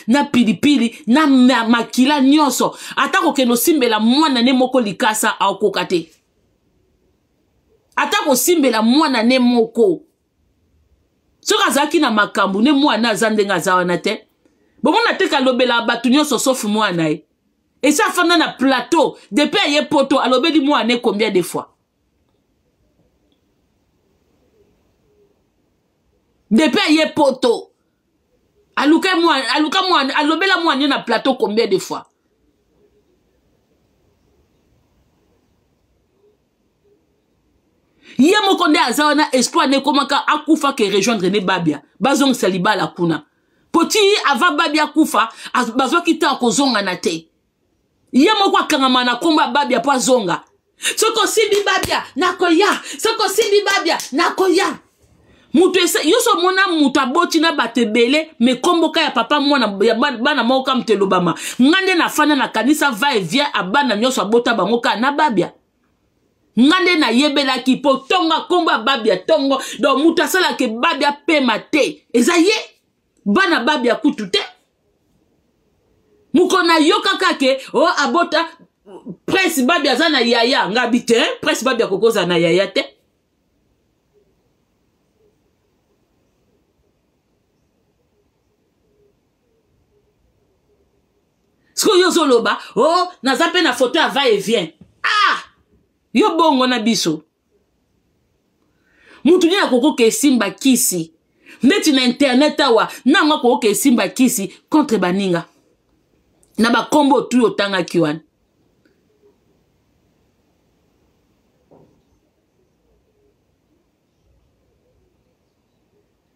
na pilipili na makila nyonso. Ata kokende osimbela mwana ne moko likasa akokoka te. Ata kosimbela mwana ne moko. Soki azalaki na makambo ne mwana aza ndenge aza wana te. Bomona te kalobela bato nyonso sauf mwana ye. Esi afanda na plateau depuis aye poto alobeli mwana ne combien de fois? Depuis aye poto aluka mwana, aluka mwana, alobela mwana na plateau combien de fois? Ye moko nde aza wana espoir ne ekomaka akufa ke rejoindre ne Babia bazongisa libala kuna po ti avant Babia akufa bazwaki temps kozongana te. Ye moko akangama na kombo ya Babia po azonga. Soki osimbi Babia nakoya, soki osimbi Babia nakoya. Mutu esa, yo so mona mutu aboti na bato ebele me kombo ka ya papa mwana ya bana moko ka mutu elobama. Nga nde nafanda na kanisa va et vient a bana nyonso abota bango ka na Babia. Nga nde nayebelaki po tonga kombo ya Babia tongo, donc mutu asalaka Babia pema te eza ye, bana Babia kutu te. Mokolo nayokaka ke o oh, abota Prince Babia aza na yaya, nga bi te Prince Babia kokoza na yaya te. Sikoyo yo ozoloba oh, naza mpe na photo ya va et vient. Ah, yo bongo na biso mutu nini akokoka esimba kisi ndeti na internet awa nango akokoka esimba kisi contre baninga na bakombo otuyi otangaki wana.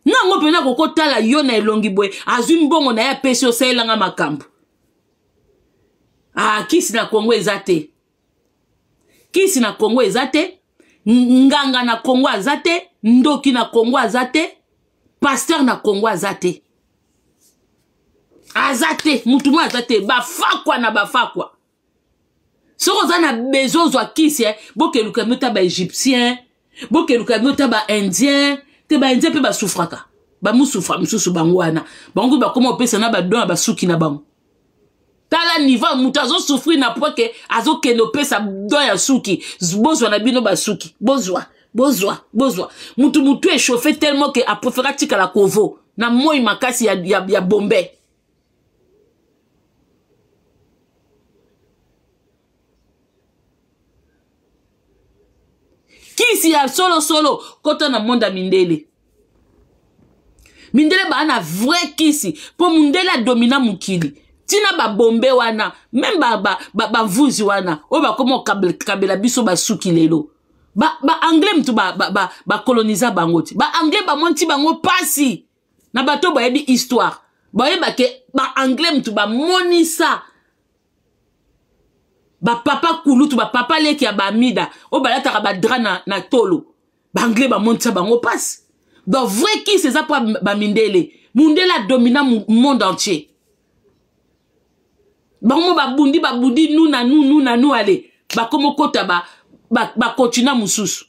Nango mpena kokotala yo na elongi boye azwi mbongo na ye apesi osalelanga makambo. Ah, kisi na Kongo eza te. Kisi na Kongo eza te. Nganga na Kongo aza te. Ndoki na Kongo aza te. Pasteur na Kongo aza te. Aza te. Mutu moko aza te. Bafakwa na bafakwa. Soki oza na besoin ozwa kisi, bokeluka bino ta ba égyptien, bokeluka bino ta ba indien, te ba indien pe basufraka. Ba musufra mususu bango wana. Bango bakoma opesa na ba don ya basuki na bango. Tala niveau mutu azo souffrir na point ke azo kende opesa don ya suki. Bozwa na bino basuki. Bozwa, bozwa, bozwa. Mutu mutu échauffé tellement que a préféra tikala kovo na moi makasi ya, ya, ya Bombay. Kisi ya solo solo kota na monde ya mindele. Mindele ba na vrai kisi po mundele adomina mokili. Tina ba bombe wana, même ba ba ba, ba vuzi wana, oyo bakoma kabela biso basuki lelo. Ba ba anglais mutu ba ba ba, ba colonisa bango ti. Ba anglais ba monti bango pasi. Na bato bayebi histoire. Bayeba ke ba anglais mutu ba monisa ba papa kulutu, ba papa leki ya ba amida, oyo balataka ba drap na, na tolo. Ba anglais ba monisa bango pasi. Donc vrai kisi eza po ba mindele. Mundele a domina monde entier. Bango babundi babundi nu na nu nu na nu ale bakomo kota ba ba, ba continent mususu.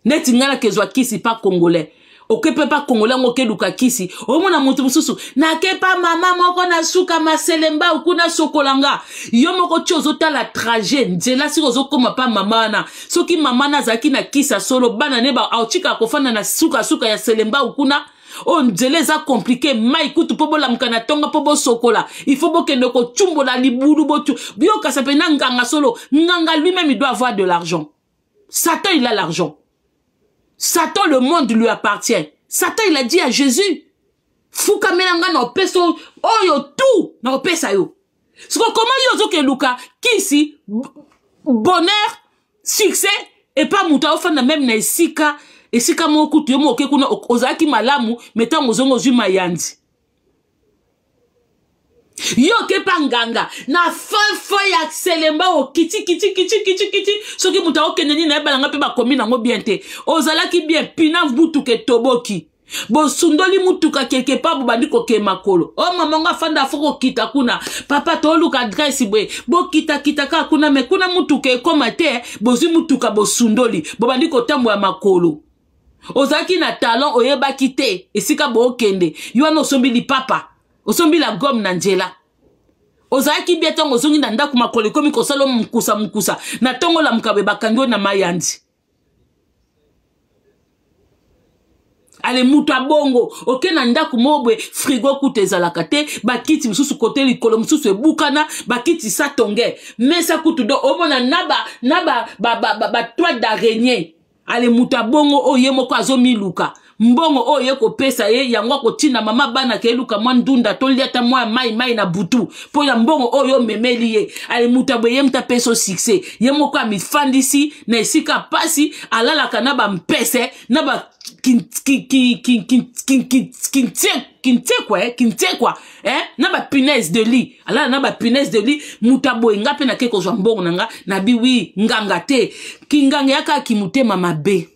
Neti nga nakezwa kisi pa congolais. Oke pe pa congolais ngo keluka kisi. Omona mutu mususu nake pa mama moko na suka maselemba kuna sokolanga. Yo moko ti ozotala trajet nzela siko ozokoma pa mama wana. Soki mama na azalaki na kisa solo bana ne ba aotika kofanda na suka suka ya selemba kuna. Oyo nzela eza compliqué, mai kutu po bolamuka na tonga po bosokola. Il faut bokende kochumbola libulu botu. Biyoka sa pe na nganga solo. Nganga lui-même il doit avoir de l'argent. Satan il a l'argent. Satan le monde lui appartient. Satan il a dit à Jésus, fukamela nga na opesa oyo tout na opesa yo. Siko comment yo ozokeluka kisi bonheur succès et pas mutu aofanda même na esika esika moko kutu yo moke kuna ozalaki malamu mais tango ozongo ozwi mayanzi. Yo ke pa nganga na fin fin ya selemba o kiti kiti kiti kiti kiti soki mutu akokende nini nayeba nanga mpe bakomi nango bien te. Ozalaki bien pina mutuka etoboki. Bosundoli mutuka quelque part bobandi kokema makolo. O mama ngo afanda afo kokita kuna. Papa toluka adresse boye. Bokita kita kaka kuna mais kuna mutuka ekoma te, bozwi mutuka bosundoli, bobandi kotambola makolo. Ozalaki na talon oyebaki te esika bokende. Yo wana osombi lipapa. Osombi la gomme na nzela. Ozalaki bien ntango ozongi na ndako, makolo ekomi kosala mokusa mokusa. Na ntongo olamuka boye, bakangi yo na mayandi. Ale moto abongo oke na ndako moko boye, frigo kuta ezalaka te, bakiti mosusu kote likolo mosusu ebukana, bakiti satonge, mesa kutu do omona na ba na ba ba ba, ba, ba toile d'araignée. Ale moto abongo oyo ye moko azomiluka mbongo oyo ye kopesa ye yango, akotinda mama bana keluka mwa ndunda tolia ata mwa mai mai na butu mpo ya mbongo oyo omemeli ye. Ale moto aboye ye moto apesa o succès, ye moko amifandisi na esika pasi, alalaka na bampese na ba kintiekwa eh? Na bapunaise de lit, alala na bapunaise de lit. Moto aboye, nga mpe nake kozwa mbongo na nga na biwi nganga te. Kinganga yaka kimotema mabe.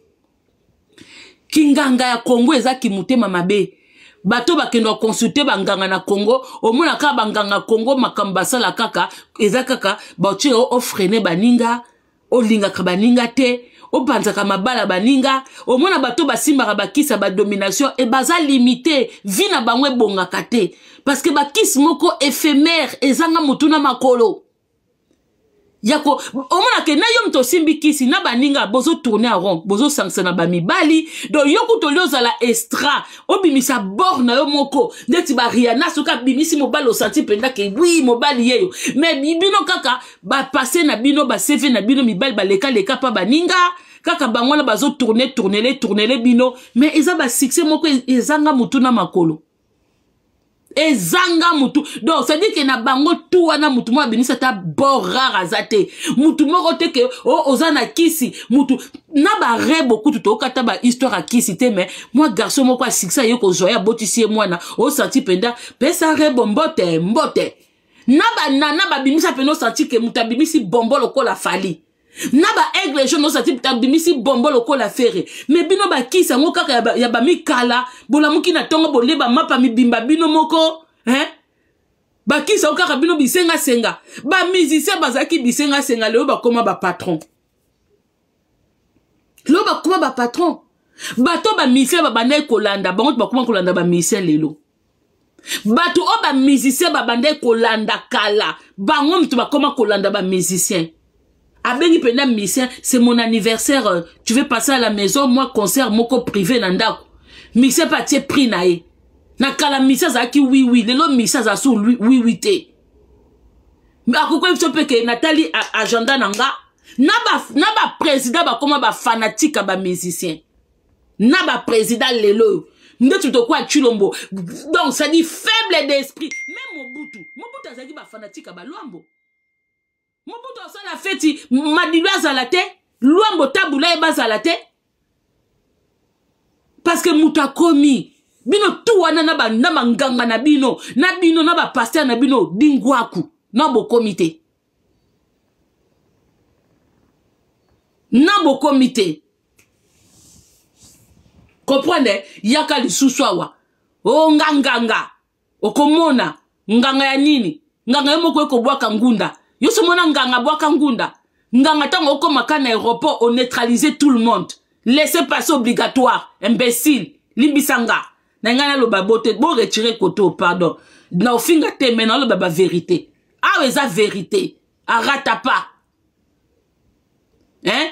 Kinganga ya Kongo eza kimotema mabe. Bato bakende koconsulte banganga na Kongo, omona kaka banganga Kongo makambo basala kaka eza kaka batie ofrene baninga, olingaka baninga te, opanzaka mabala baninga. Omona bato basimbaka bakisi ya badomination e baza limite, vie na bango ebongaka te, parce que bakisi moko éphémère ezanga motu na makolo. Yako omona ke na yo moto osimbi kisi na baninga, bozotourne en rond, bozosangisa na bamibali. Donc yo kutu oli ozala extra, obimisa bord na yo moko neti bariana. Soki abimisi mobali, osanti mpenza ke wi mobali yeyo. Mais bino kaka bapasse na bino, baCV na bino, mibali balekaleka mpa baninga, kaka bango wana bazotourne tournele tournele bino. Mais eza basuccès moko ezanga motu na makolo, ezanga mutu. Donc c'est-à-dire ke na bango tu wana, mutu moko abimisi ata bord rare aza te, mutu moko te ke o oza na kisi. Mutu na barebo kutu toyokata bahistoire ya kisi te. Mais mwa garçon moko asikisa ye kozwa ye, abotisi ye mwana, osanti mpenza pesa rebo mbote mbote. Na banana babimisa mpena, osanti ke moto abimisi bombo lokola Fally. Na baaigle jaune, osanti moto abimisi bombo lokola Ferre. Mais bino bakisi yango kaka ya bamikala. Bolamuki na ntongo, boleba mapa mibimba bino moko, hein? Bakisi yango kaka bino bisengasenga. Bamusicien bazalaki bisengasenga, lelo bakóma bapatron, lelo bakóma bapatron. Bato bamusicien babandaki kolanda bango, bakóma kolanda bamusicien lelo. Bato oyo bamusicien babandaki kolanda kala, bango moto bakóma kolanda bamusicien. Abengi mpenza musicien: "C'est mon anniversaire, tu veux passer à la maison, moi concert moko privé na ndako." Musicien mpe atie prix na ye. Na kala musicien azalaki wiwi, lelo musicien azala su wiwi te. Akoki biso mpe ke natali agenda na nga na baprésident bakóma bafanatike ya bamusicien, na baprésident lelo oyo ndeti tokwa Tshilombo. Donc ça dit faible d'esprit. Même Mobutu, Mobutu azalaki bafanatike ya balwambo. Mobutu asala feti, Madilu azala te, Lwambo tabula ye bazala te, parce que moto akomi bino tu wana na banganga na bino, na bino na bapasteur na bino dingwaku na bokomi te, na bokomi te. Comprendre, yaka lisusu awa o nga nganga, okomona nganga ya nini? Nganga ye moko ekobwaka ngunda. Yo so mona nganga abwaka ngunda. Nganga ntango okomaka na aéroport, oneutraliser tout le monde, laissez passer obligatoire. Imbécile, limbisa nga na ngai naloba bo te, boretire koto, pardon, na ofinga te, mais naloba bavérité awa, eza vérité, arata pas, hein?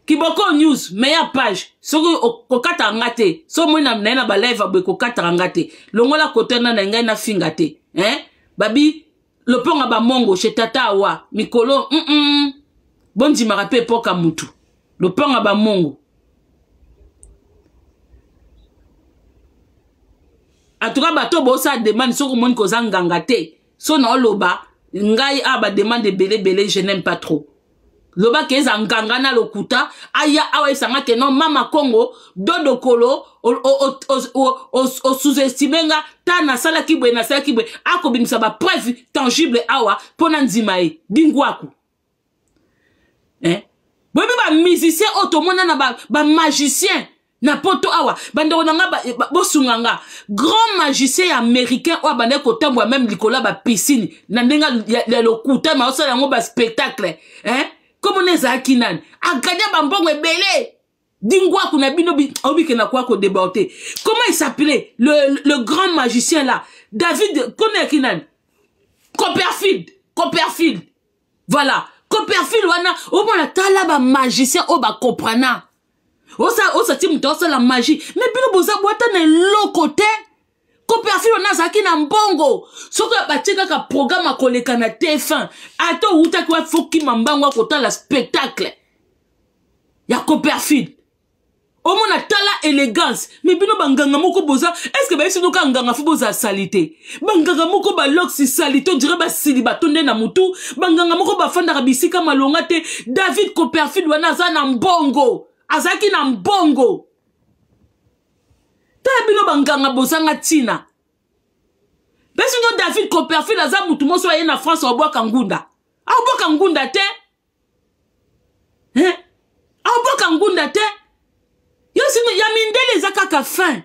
Kiboko News, meilleure page. Soki kokataka nga te, so omoi na ye na balive boye, kokataka nga te, longola kote na na ngai nafinga te, hein? Babi loponga bamongo chez tata awa mikolo Bondimaka mpe epoka mutu loponga bamongo. En tout cas, bato bosala demande, soki omoni koza nganga te, so na oloba ngai awa bademande ebele ebele, je n'aime pas trop. Lobaki eza nganga na lokuta, aya awa esanga ke non, mama Kongo dodokolo osous-estime nga ta nasalaki boye, nasalaki boye, akobimisa bapreuve tangible awa mpo na ndima ye dingwaku, eh? Boyebi bamusicien oyo tomona na bamagicien ba na poto awa. Bandeko na nga, bosunga nga, grand magicien ya américain oyo abandaki kotambola meme likolo ya bapiscine na ndenge ya lokuta, ma osala yango baspectacle, eh? Komona ezalaki nani? Aganya bambongo ebele. Dingwaku na bino obike na kwa ko déborder. Comment il s'appelait le grand magicien là? David comment kinani? Copperfield, Copperfield. Voilà, Copperfield wana omona tala ba magicien oyo ba comprena. Osa osa ti mutu osala magie. Mais bino boza bwata na eloko te. Copperfield wana azalaki na mbongo. Soki batie kaka programme akoleka na TF1, ata owutaki wapi fo kima mbango akotala spectacle ya Copperfield. Omona tala élégance, mais bino banganga moko boza, est-ce que bayebisi bino kaka nganga fo bozala salite? Banganga moko baloksi salite, on dirait basili batonde na mutu, banganga moko bafandaka bisika malonga te. David Copperfield wana aza na mbongo, azalaki na mbongo. Tala bino banganga bozanga ntina. Pesi no David Copperfield aza mutu moso aye na France abwaka ngunda. Abwaka ngunda te. Hein? Abwaka ngunda te. Yo sino ya mindele eza kaka fin.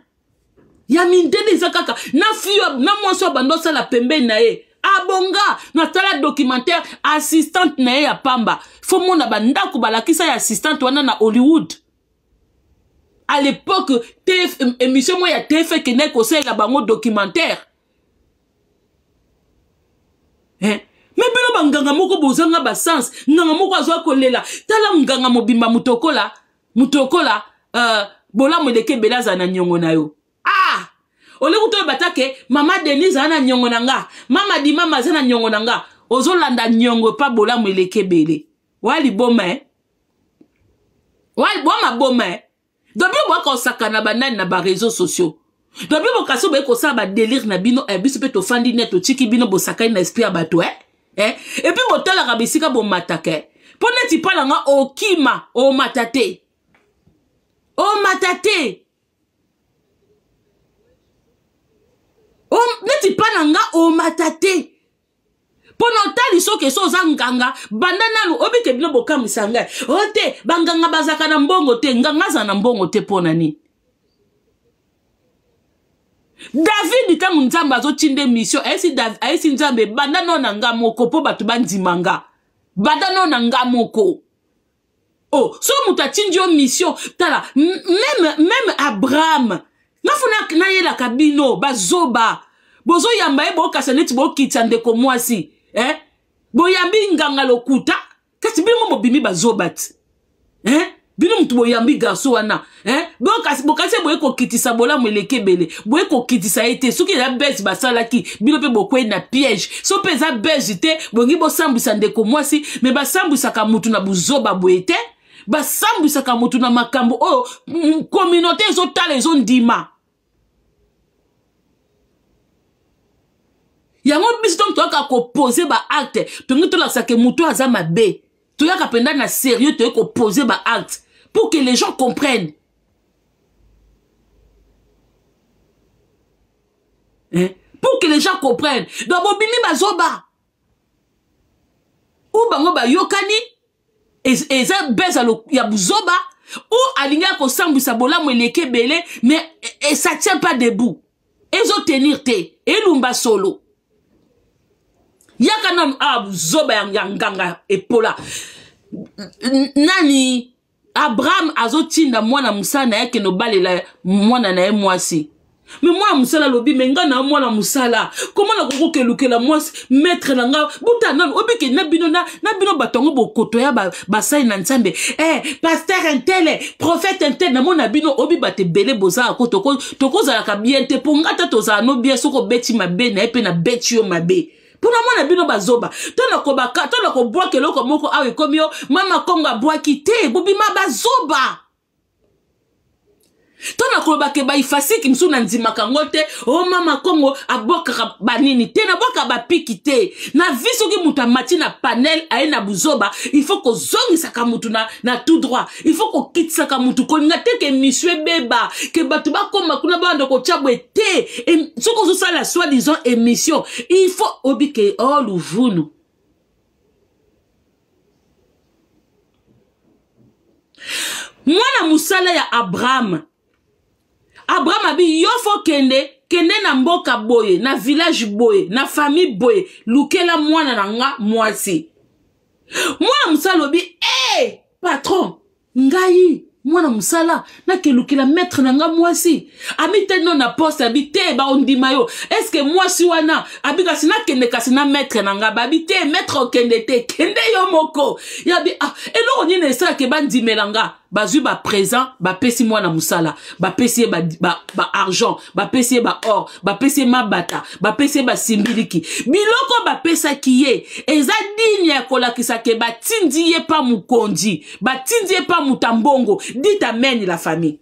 Ya mindele eza kaka na fille na mwasi oyo bando sala pembeni na ye. Abonga na tala documentaire assistante na ye ya pamba. Faut mona ba ndako balakisa ya assistante wana na Hollywood. À l'époque, TF, émission moi ya TF ekendaki kosalela bango documentaire. Hein? Mais bino banganga moko bozanga ba sens, nganga moko azwa kolela. Tala nganga mobimba mutokola, mutokola bolamu eleki ebele azala na nyongo na yo. Ah! Ole kuto batake mama Denise ana nyongo na nga, mama di mama aza na nyongo na nga. Ozolanda nyongo pa bolamu eleki ebele. Wa liboma eh? Wa boma boma eh? Donc bino boyaka kosakana banani na ba réseaux sociaux. Donc bino bokasi boye kosala ba délire na bino, eh, biso pe tofandi net totiki bino bosakani na esprit ya bato eh? Eh? Et puis botalaka bisika bomataka eh? Po neti pala nga okima omata te. Omata te. Neti pala nga omata te. Mpo na otali soki eso oza nganga banda nanu obike bino bokamwisa ngai o te banganga bazalaka na mbongo te nganga azala na mbongo te mpo na nini David ntango Nzambe azotinda mission ayesi Nzambe banda nao na nga moko mpo bato bandima nga banda nao na nga moko. Oh, so moto atindi yo mission tala même Abraham nafuna nayelaka bino bazoba bozoyamba ye bokasa neti bokitisa ndeko mwasi eh? Boyambi nganga lokuta kasi bino mobimi bazoba ti eh? Bino mutu boyambi garçon wana eh? Bokasi boye kokitisa bolamu eleki ebele boye kokitisa ye te soki eza bese basalaki bino mpe bokwei na piège so mpe eza bese te bongi bosambwisa ndeko mwasi me basambwisaka mutu na buzoba boye te basambwisaka mutu na makambo oyo communauté ezotala ezondima yango biso ntango toyaka kopose ba acte tongi tolakisa ke moto aza mabe toyaka mpenza na sérieux toyei kopose ba acte pour que les gens comprennent. Hein? Pour que les gens comprennent. Donc bobimi bazoba ou bango bayokani eza beza ya buzoba ou alingi akosambwisa bolamu eleki ebele mais et ça tient pas debout ezo tenir te elumba solo yaka nanu awa buzoba ya nganga epola nani Abraham azotinda mwana mosala na ye akende obalela mwana na ye mwasi me mwana mosala alobi me ngai na mwana mosala koma nakoki kokelukela mwasi maître na ngai buta nanu obike na bino na bino bato yango bokoto ya basali na Nzambe pasteur intele prophète intele namona bino obi bato ebele bozalaka ko tokozalaka bien te mpo ngai ta tozala no bien soki obeti mabe na ye mpe nabeti yo mabe mpo namona bino bazoba to nakobaka to nakobwaka eloko moko awa ekomi yo mama Kongo abwaki te bobima bazoba to nakoloba ke baifasiki mosusu nandimaka yango te o mama Kongo abwakaka banini te nabwaka bapiki te na vi soki moto amati na panel aye na buzoba il faut kozongisaka motu na tout droit il faut kokitisaka motu kolinga te ke émission ebeba ke bato bakoma kuna banda kotya boye te soki ozosala soi disant émission il faut obike o luvunu mwana mosala ya Abraham Abraham abi yo fo kende kende na mboka boye na village boye na famille boye lukela mwana na nga mwasi mwana mosala alobi hey, patron ngai Mwana mosala nakelukela maître na nga mwasi abi te no na poste abi te baondima yo eske mwasi wana abi kasi nakende kasi na maître na nga babi te maître okende te kende yo moko yabi ah, eloko nini esalaka bandimela nga bazwi baprésent bapesi mwana mosala bapesi ye baargent ba, ba bapesi ye baor bapesi ye mabata bapesi ye basimbiliki biloko bapesaki ye eza digne ya kolakisa ke batindi ye pa mokonzi batindi ye pa moto ya mbongo. Dit amen la famille,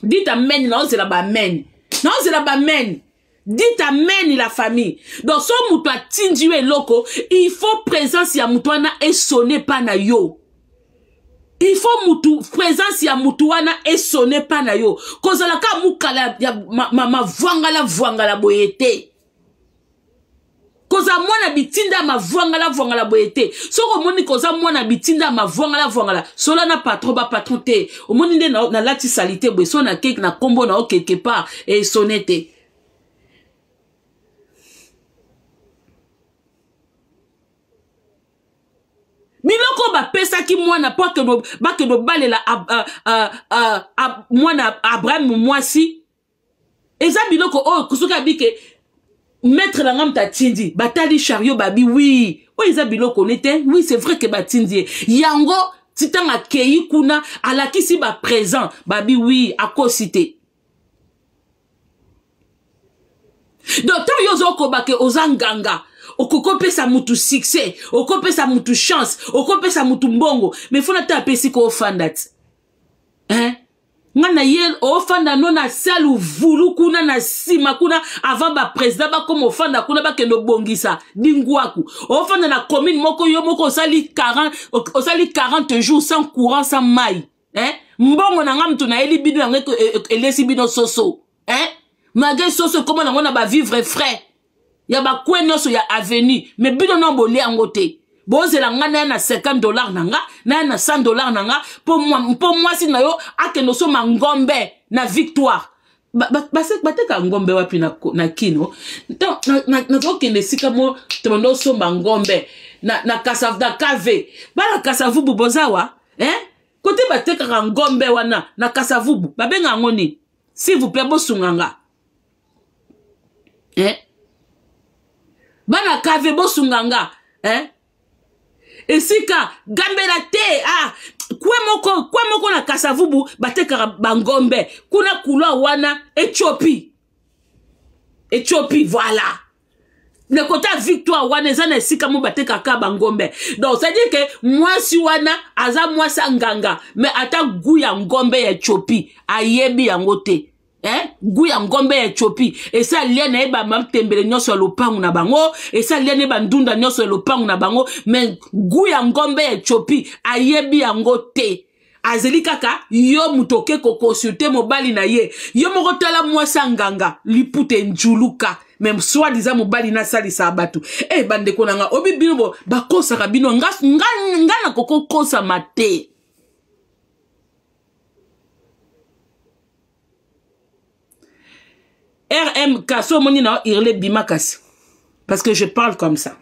dit amen. Naozela baamen, naozela baamen. Dites amen la famille. Donc so moto atindi yo eloko, il faut présence ya moto wana esone pa na yo. Il faut mutu, présence ya mutu wana esone pa na yo. Kozala kaka mukala ya mavwangala vwangala boye te. Kozala mwana bitinda ya mavwangala vwangala boye te. Soki omoni koza mwana bitinda ya mavwangala vwangala, sola na patron, ba patron te. Omoni nde nalati salite boye, so na keke na kombo na yo quelque part esone te. Biloko bapesaki mwana mpo bakende obalela mwana Abraham mwasi, eza biloko oyo soki abike maître na nga moto atindi, batali chariot, babi wi oyo eza biloko ne te. Oui, c'est vrai ke batindi ye yango. Ti ntango akei kuna, alakisi baprésent, babi wi akosi te. Donc ntango yo ozokoba ke oza nganga, okoki opesa mutu succès, okopesa mutu chance, okopesa mutu mbongo, mais fona te apesi ko ofanda ti, hein? Nga na ye ofanda no na salle vulu kuna na nsima kuna avant baprésident bakoma ofanda kuna, bakende obongisa dingwaku. Ofanda na commune moko, yo moko osali 40, osali 40 jours sans courant, sans mai, hein? Mbongo na nga moto nayeli bino yango elesi bino soso, hein? Malgré soso ekóma nango na bavivre frais ya bakwe nyonso ya avenue, mais bino no bolia yango te. Bozela nga naya na 50 $ na nga, naya na 100 $ na nga mpo mwasi na yo akende osomba ngombe na Victoire. Bateka ngombe wapi na kino? Nazokende esika mo tobanda osomba ngombe na kave. Bana Kasavubu bozawa, eh? Kote batekaka ngombe wana na Kasavubu, babenga yango nini? S'il vous plaît, bosunga nga, eh? Bana kave, bosunga nga, eh? Esika gambela te, ah, kwe moko, kwe moko na Kasavubu batekaka bangombe kuna, couloir wana Ethiopie, Ethiopie, voilà. Le côté ya Victoire wana eza na esika mo batekaka bangombe. Donc c'est à dire ke mwasi wana aza mwasi ya nganga, mais ata goût ya ngombe ya Ethiopie ayebi yango te, eh? Goût ya ngombe ya Ethiopie, esi alia na ye bamatembele nyonso ya lopangu na bango, esi alia na ye bandunda nyonso ya lopangu na bango, mais goût ya ngombe ya Ethiopie ayebi yango te. Azeli kaka yo moto oke koconsulte mobali na ye. Yo moko tala mwasi ya nganga, liputa enjuluka, mais soi-disant mobali nasalisaka bato. E bandeko na nga, obi bino bo bakosaka bino. Nga, nga, nga nakokokosama te. RMK so omoni na irle bima kasi parce que je parle comme ça.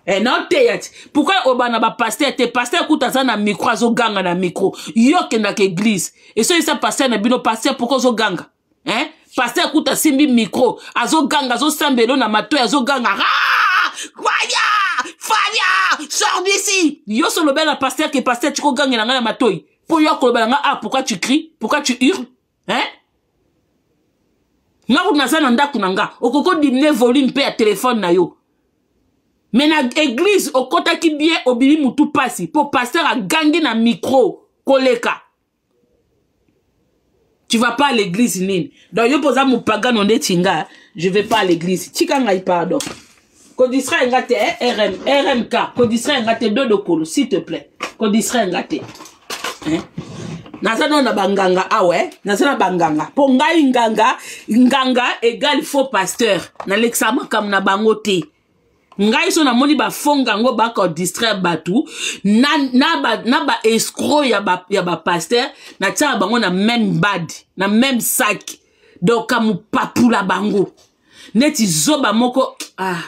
Eh, naoteya ti pourquoi obana bapaster te? Paster kuta aza na micro, azoganga na micro. Yo okendaka église, esoyisa paster na bino, paster pourquoi ozoganga, hein? Paster kuta asimbi micro, azoganga, azosambelo na matoi, azoganga: "Fire, fire, sors d'ici!" Yo so olobela na paster ke paster tika ogangela ngai na matoi, mpo yo akoloba na ngai: "Ah, pourquoi tu cries? Pourquoi tu hurles, hein?" Nga kutu naza na ndako na nga, okoki odiminuer volume mpe ya telefone na yo, mais na église okɔtaki bien, obimi mutu pasi mpo paster agangi na micro koleka. Tu vas pas à l'église nini? Donc yo mpo oza mopagano ndeti nga, je vais pas à l'église. Tika ngai, pardon, kodistraire nga te. Eh, RM, RMK, kodistraire nga te. Dodo kolo, s'il te plaît, kodistraire nga te, eh? Naza nano na banganga awa, eh? Naza na banganga mpo ngai nganga, nganga égal faux pasteur. Nalekisaka makambo na bango te. Ngai so namoni bafonga yango bakodistraire bato na baescroc ba, ya bapaster ba natiaka bango na même bade, na même sac. Donc kamopapula bango neti zoba moko. Ah,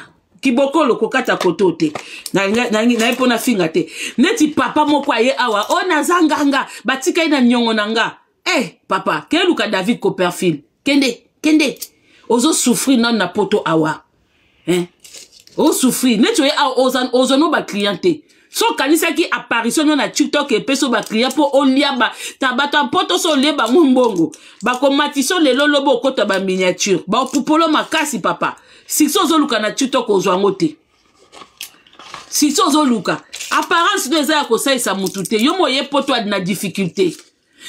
Kibokolo kokata koto te, naye mpo nafinga te. Neti papa moko aye awa, o naza nganga, batika ye na niongo na nga. Eh papa, keluka David Copperfield, kende kende, ozosouffrir nanu na poto awa, eh? Osouffrir neti oye awa, ozwa no baclient te. So okanisaki apparition no na TikTok epesi yo baclient mpo olia ta bato ya poto. So olie bango mbongo, bakomatisa lelo lobo, okota baminiature, baopupolo makasi. Papa, succès ozoluka na TikTok, ozwa yango te. Succès ozoluka, apparence no eza ya kosalisa mutu te. Yo mo ye poto na difficulté,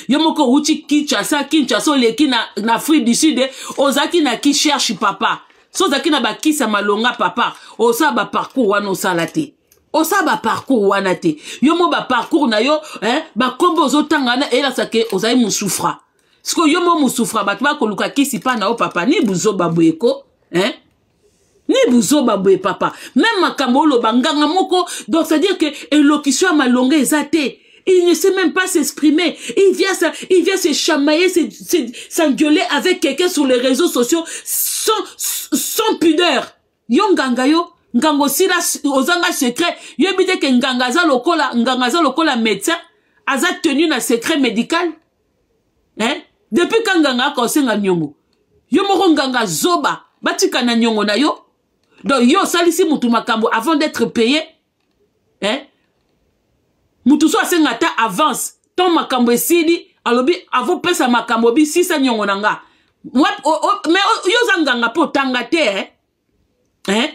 yo moko outi Kinshasa. Kinshasa oleki na Afrique du Sud, ozalaki na ki cherche. Papa, so ozalaki na bakisi ya malonga, papa, osala baparcours wana osala te, osala baparcours wana te. Yo mo baparcours na yo, eh, bakombo ozotanga wana eyelasa ke ozali mosufra. Sikoyo yo mo mosufra, bato bakoluka kisi mpa na yo. Papa, ni buzoba boye ko, eh? Ni buzoba boye, papa. Même makambo oloba, nganga moko, donc c'est à dire que élocution ya malonga eza te. Il ne sait même pas s'exprimer. Il vient se chamailler, s'engueuler avec quelqu'un sur les réseaux sociaux sans pudeur. Yo nganga, yo nganga osila, ozanga secret. Yoyebi te ke nganga aza lokola, nganga aza lokola médecin, aza tenu na secret médical, hein? Depuis ka nganga aka osenga niongo, yo moko nganga zoba, batika na niongo na yo. Donc yo osalisi mutu makambo avant d'être payé, hein? Mutu so asenga ata avance to makambo esili, alobi avopesa makambo, bisisa niongo na nga. Mais yo oza nganga mpo otanga te, eh? Eh?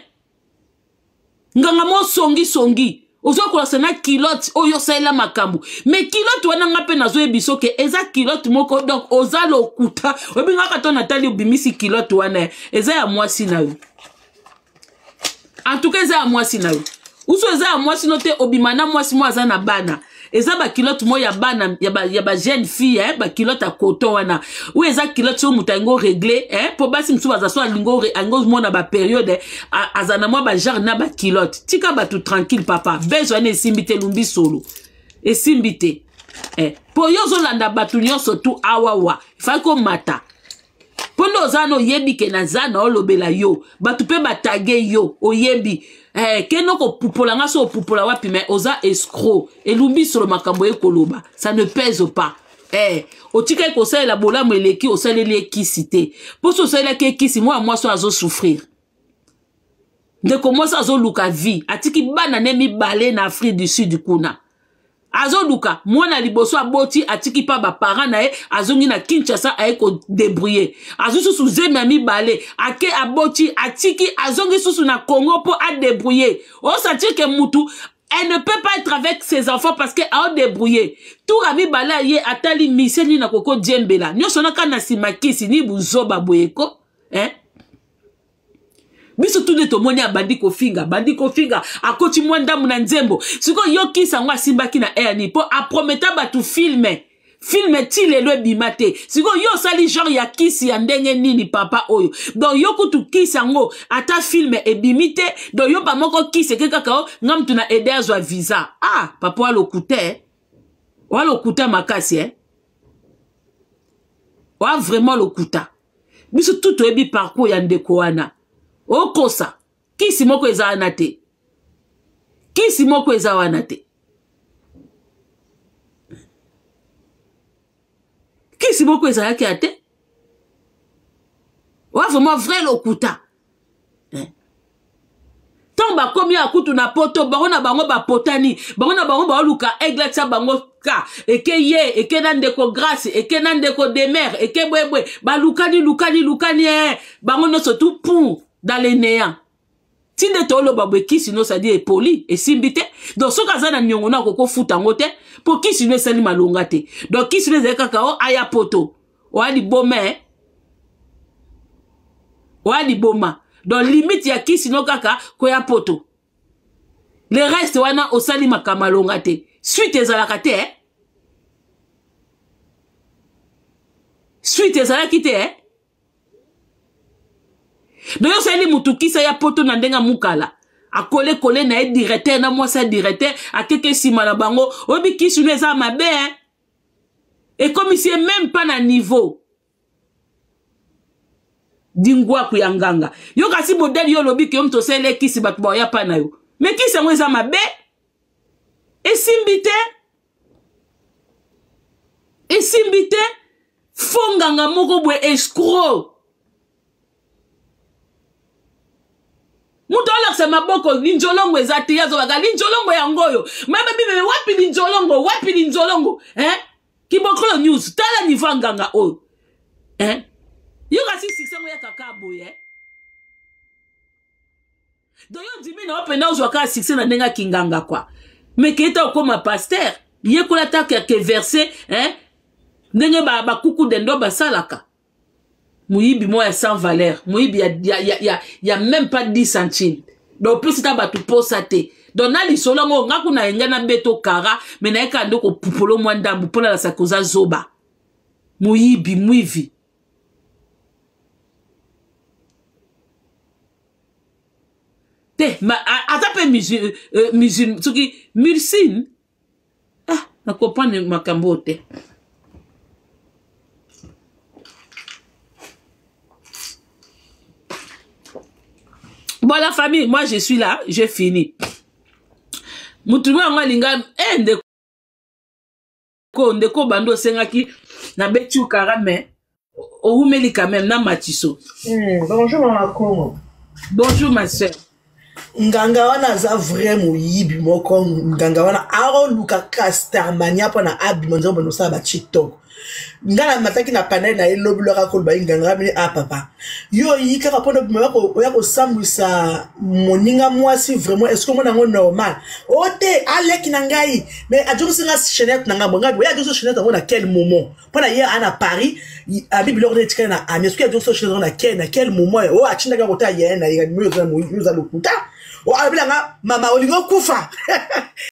Nganga mo songisongi, ozokolasa na culotte oyo osalela makambo. Mais culotte wana, nga mpe nazoyebi soki eza culotte moko. Donc oza lokuta. Oyebi ngaka to natali, obimisi culotte wana, eza ya mwasi na yo. En tout cas eza ya mwasi na yo, uso eza ya mwasi no te. Obima na mwasi mo aza na bana. Eza baculotte moko ya bana, ya bajeune fille, eh, baculotte ya coton wana. Oyo eza culotte soki moto alingi orégler, eh, mpo basi mosusu baza so alingi omona bapériode, eh, aza na mwa bagenre na baculotte. Tika bato tranquille, papa. Bezo wana esimbi te, lumbi solo esimbi te, eh. Mpo yo ozolanda bato nyonso tu awawa, ifai komata mpo nde oza wana. Oyebi ke naza na olobela yo, bato mpe batage yo. Oyebi, eh, kende kopupola nga so opupola wapi. Mais oza escroc, elumbi solo. Makambo ye koloba, ça ne pèse pas, eh. Otikaki kosalela bolamu eleki, osaleli ekisi te. Mpo so osalelaki ekisi, mwana mwasi oyo azosouffrir, ndeko mwasi azoluka vie, atiki bana ne mibale na Afrique du Sud kuna. Azoluka mwana liboso, aboti, atiki mpa baparent na ye, azongi na Kinshasa, aye kodébrouiller. Azwi susu zemi ya mibale, ake, aboti, atiki, azongi susu na Congo mpo adébrouiller. Osentir ke mutu, elle ne peut pas être avec ses enfants parce que aodébrouiller. Tour ya mibale aye, atali mise nini akoki odiembela nyonso naka na nsima kisi. Ni buzoba boyeko, eh? Biso tu nde tomoni abandi kofinga, abandi kofinga, akoti mwa ndambu na nzembo. Sikoyo yo kisi yango asimbaki na air nini? Mpo aprometa bato film, film ti lelo ebima te. Sikoyo yo osali genre ya kisi ya ndenge nini, papa oyo? Donc yo kutu kisi yango ata film ebimi te. Donc yo bamoko kisi eke kaka o nga mutu na aide azwa visa. Ah papa, walokuta, eh? Walokuta makasi, eh? Wa vraiment lokuta. Biso tu toyebi parcours ya ndeko wana. Okosa, kisi moko eza wana te, kisi moko eza wana te, kisi moko ezalaki ya te. Wa vraiment vrai lokuta, eh. Ntango bakomi ya kutu na poto, bango na bango bapotani, bango na bango baoluka aigle atia bango ka eke ye, eke na ndeko Grâce, eke na ndeko Demer, eke bwebwe, balukani lukani lukani, eh. Bango nyonso tout pour dans le néant. Ti nde toloba boye, kisi no sadi epoli, esimbi te. Donc soki aza na niongo no, akoki kofuta yango te, mpo kisi no esali malonga te. Donc kisi no ezali kaka o aya poto. Oya liboma, eh? Oya liboma. Donc limite ya kisi no kaka koya poto. Le reste wana osali makambo alonga te, suite ezalaka te, eh? Suite ezalaki te, eh? Donc yo osali mutu kisa ya poto na ndenge mukala akolekole na ye directeur na mwasi ya directeur, akeke nsima na bango. Oyebi kisi no eza mabe, eh? Ekomisi ye même pas na niveau. Dingwaku ya nganga. Yo kasi modèle yo olobi ke yo moto osaleli ye kisi bato baoya pa na yo. Mais kisi yango eza mabe. Esimbi te. Esimbi te. Faux nganga moko boye escroc. Moto alakisa maboko linjolongo eza te, ye azobaka linjolongo yango oyo. Mama bibebe wapi linjolongo, wapi linjolongo, hein? Kibokolo news, tala niveau ya nganga oyo. Hein? Yo kasi succès ngo ya kaka boye. Eh? Donc yo ndimi na yo mpenza ozwa kaka succès na ndenge ya kinganga kwa. Mais keyeta okoma pasteur, yekola ta ke verset, hein? Ndenge ba ba kuku dendo basalaka. Moyibi moko ya sans valeur, moyibi ya, ya, ya, ya, ya même pas 10 centimes. Donc opesi ta bato posa te. Donc na lisolo yango nga kuna yenga na beto kara, mais na yeka ndoko pupolo mwa ndambu pona la sakoza zoba. Moyibi, mwivi. Te, ma, ata pe musulman, euh, musulman, soki mulsine, ah na comprendre makambo oyo te. Bon la famille, moi je suis là, j'ai fini. Mutu yango alinga eh ndeko ndeko bando osengaki na beti ukara mais owumeli quand même na matiso. Bonjour mama Congo. Bonjour ma sœur. Nganga wana aza vrai moyibi moko nganga wana aoluka ka starmania mpo na abima nzambe bando osala ba tiktok nga na mataki na panel na ye lobi lwaka koloba ye nganga mini a ah, papa yo oyi kaka mpo na obima oya kosambwisa moninga mwasi vraiment est ce que omona yango normal o oh, te aleki na ngai mais ajongisi nga chenette na ngai bongai boye ajongisi chenette yango na quel moment mpo na ye a na paris abi biloko nde etikali na ami soki ajongisi chenette yango na quel na quel moment o oh, atindaki yango kotala ye na ye oza lokuta o oh, alobela nga mama olingi okufa.